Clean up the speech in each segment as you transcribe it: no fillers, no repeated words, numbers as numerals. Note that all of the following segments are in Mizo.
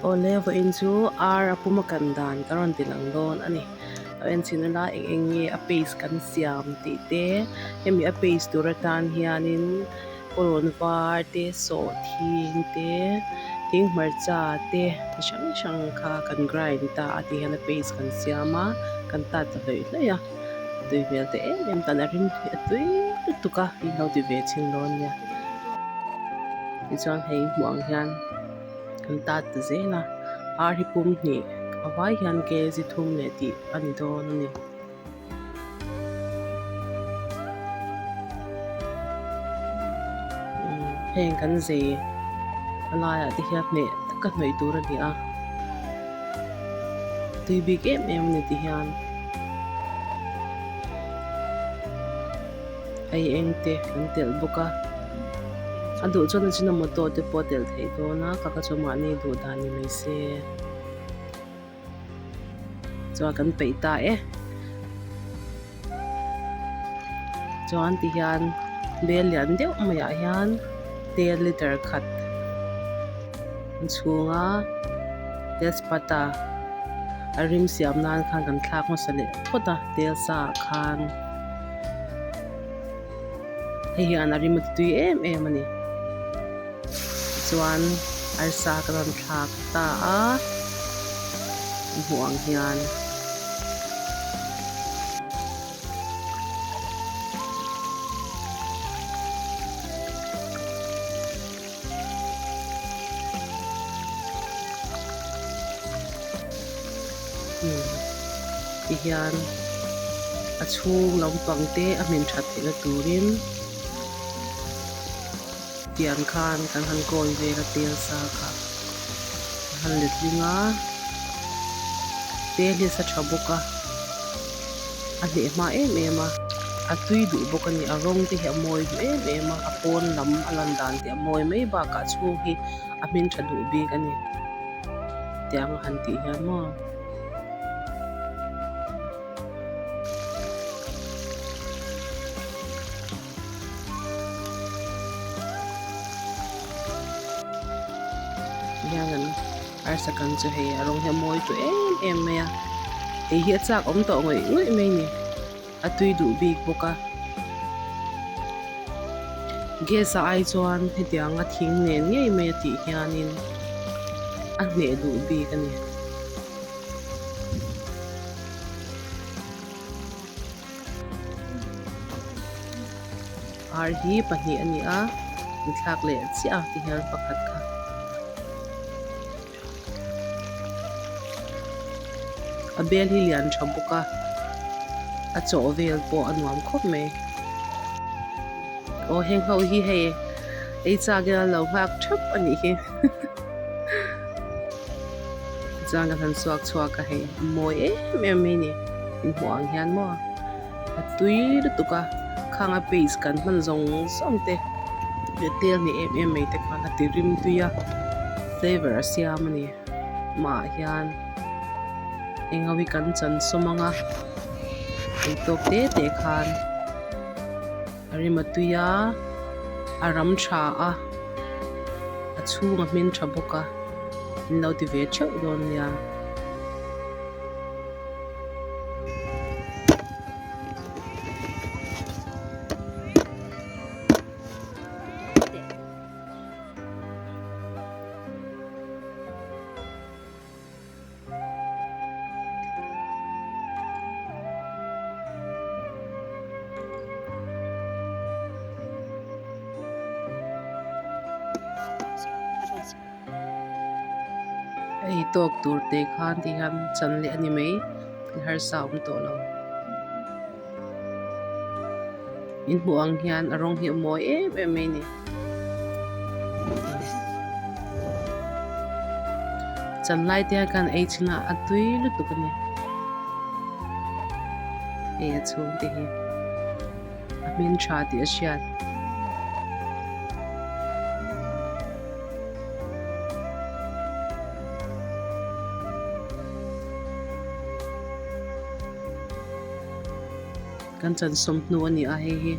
Awle vawiin chu ar a pum a kan dan ka rawn ti lang dawn a ni. A en chhin ila eng eng nge a paste kan siam tih te hemi a paste tur atan hianin pawrawn var te sawhthing te thing hmarcha te chi hrang hrang kha kan grind ta a ti hian a paste kan siam a kan tat ta hlawih hlawih a tui hmel te em em tan a rim hi a tui lutuk a in lo ti ve chhin dawn nia tichuan hei hmuh ang hian. Kan tat ta zel a, ar hi pum hnih a vai hian kg thum leh tih a ni dawn a ni. Heng kan zei a laiah te hian hneh taka hnawih tur a ni a, tui bik em em a ni ti hian. Ei eng te an telh bawk a a duh chuan a chinomoto te pawh a telh theih dawn a ka kha chu mahni duh dan ni mai se chuan kan peih ta e chuan ti hian bel lian deuh maiah hian tel liter khat a chhunga tezpata a rim siam nan khan kan thlak hmasa leh phawt a tel sa ah khan. Hei hian a rim a ti tui em em a ni tichuan arsa ka rawn thlak ta a hmuh ang hian. Ti hian a chhung lampang te a hmin that theih na turin tiang khan kan han kawi vel a tel sa kha a han letling a tel hi a sa tha bawk a a hneh hma em em a a tui duh bawk a ni a rawng te hi a mawi duh em em a a pawn lam a lan dan te a mawi mai bakah chhung hi a hming tha duh bik a ni tiang a han tih hian maw. Hian an arsa kan chu hei a rawng hi a mawi tawh em em mai a ei hi a chak awm tawh ngawih ngawih mai a ni a tui duh bik bawk a gas ah ai chuan hetiang a thing nen ngei mai a tih hianin a hneh duh bik a ni. Ar hi pahnih a ni a inthlak leh chiah a ti hian pakhat kha. A bel hi lian tha bawk a a chawh vel pawh a nuam khawp mai aw heng ho hi hei ei chak in an lo nghak thap a nih hi chuan ka han suak chhuak a hei a mawi em em mai a ni inhmuh ang hian maw a tui lutuk a khang a paste kan hman zawng zawng te leh tel ni em em mai te khan a ti rim tui a flavour a siam a ni amah hian eng ho hi kan chan sawm ang a ei tawk te te khan a rim a tui a a ram tha a a chhung a hmin tha bawk a in lo ti ve theuh dawn nia. Ei tawk tur te khan ti hian chan leh a ni mai harsa a awm tawh lo in hmuh ang hian a rawng hi a mawi em em mai a ni chan lai te hian ei chhin a a tui lutuk a ni hei a chhung te hi a hmin tha tih a hriat. Kan chan sawmhnu a ni a hei hi.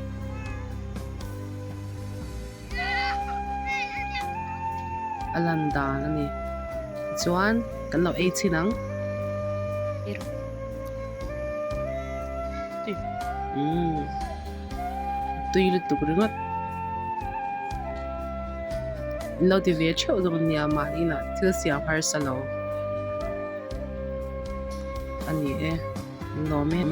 A lan dan a ni. Tichuan kan lo ei chhin ang. Umm tui lutuk ringawt. In lo ti ve theuh zawk ania mahni inah thil siam harsa lo a ni e. An lawm em.